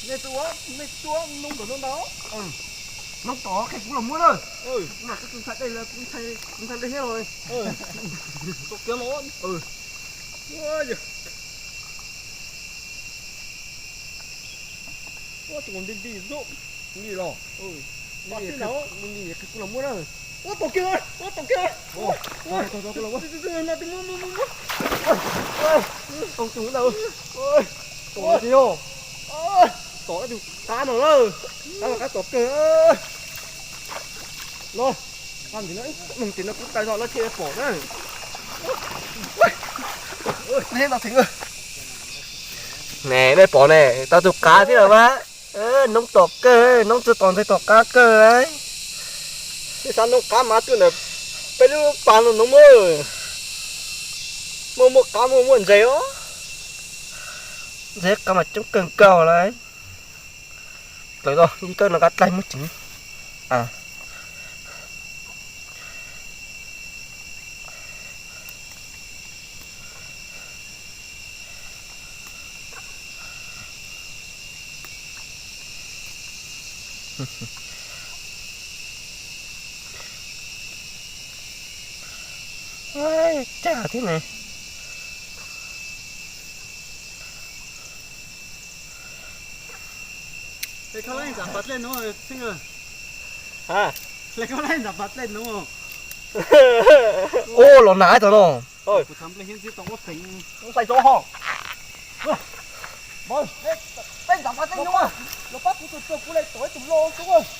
Nej tuaj, nej tuaj noob tom ntawd. Noob tom qhia kuv los muab na. Kuv mas kuv tus ntxhais dej, kuv ntxhais dej thiab los. Ua, tus nti nti xwb. Nti los. Nti nti qhia kuv los muab na. Ua tom kiag, ua tom kiag. Ua, ua, ua, ua, ua. Tom ntawd, tom ntawd. Tom tus qab no lawm. Qab, qab tom kawg. No, qab ntawm no, ib meeg tim no kuv tais zog lawv thiaj pom na. Nej pom ne, tau tus qab thiab los mas. Noob tom kawg, noob txog tom ntxhais tom qab kawg lauj. Nej xav noob qab mas tuaj ntawm peb lub pas no noob mas. Muaj muaj qab muaj muaj ntses os. Ntses qab mas coob kawg nkaus lauj. Tawm tau ib kawm no qab dlaig muab tsev. Cag thiab ne. Ua los nag tau no.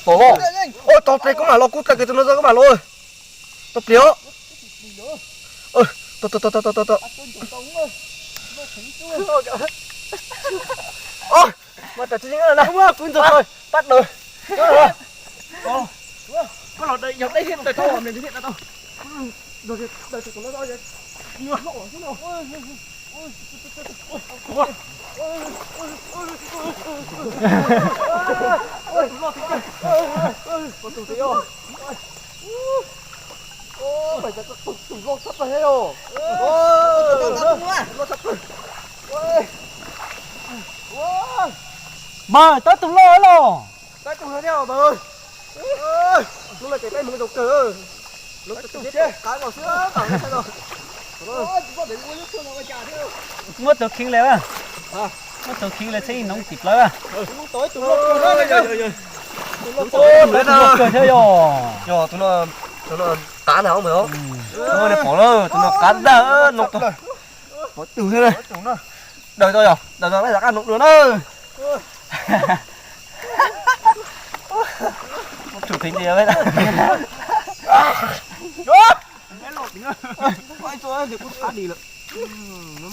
Tom los. Ua, tau plis koj mam los, kuv tau kiag tus no tau koj mam los. Tau plis os. Tau, tau, tau, tau, tau. Mas tas tsis yeej na. Kuv ntxog pab daws. Koj los yog dej thiab daws tau, nws thiaj daws tau. Daws tus no tau. Tus loj tshaj plaws thiab os. Loj tshaj plaws. Mas tab tus loj los. Tab tus loj thiab os. Hnub no ces peb hmoov zoo kawg. Lub tus thiab qab los xwb. Muab tus khiv li, muab tus khiv li txheeb noob tim plawv. Tus no loj kawg thiab yog. Yog tus no, tus no qab na os. Tus no pom lawm, tus no qab dawb no. Pov tus thiab na. Daws tau yog, daws tau peb rov qab noob dua na. Tus pheej tias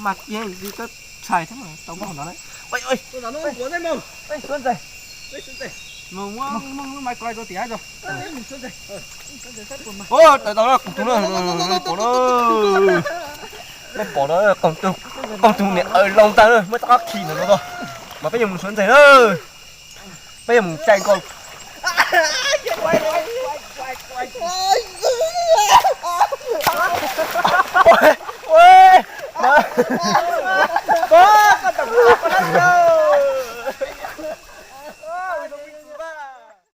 mas kiag tsis tshais thiab mas tau noj ntawd. Suav ntxais, mus muab lub maiv ko rau tias. Daws tau na, qog tus na, pom na. Peb pom na, qog tus, qog tus niam aws laus ntag, muab rov qab khi ntawm no tau. Mas peb yuav mus suav ntxais na. Peb yuav mus caij nkaus.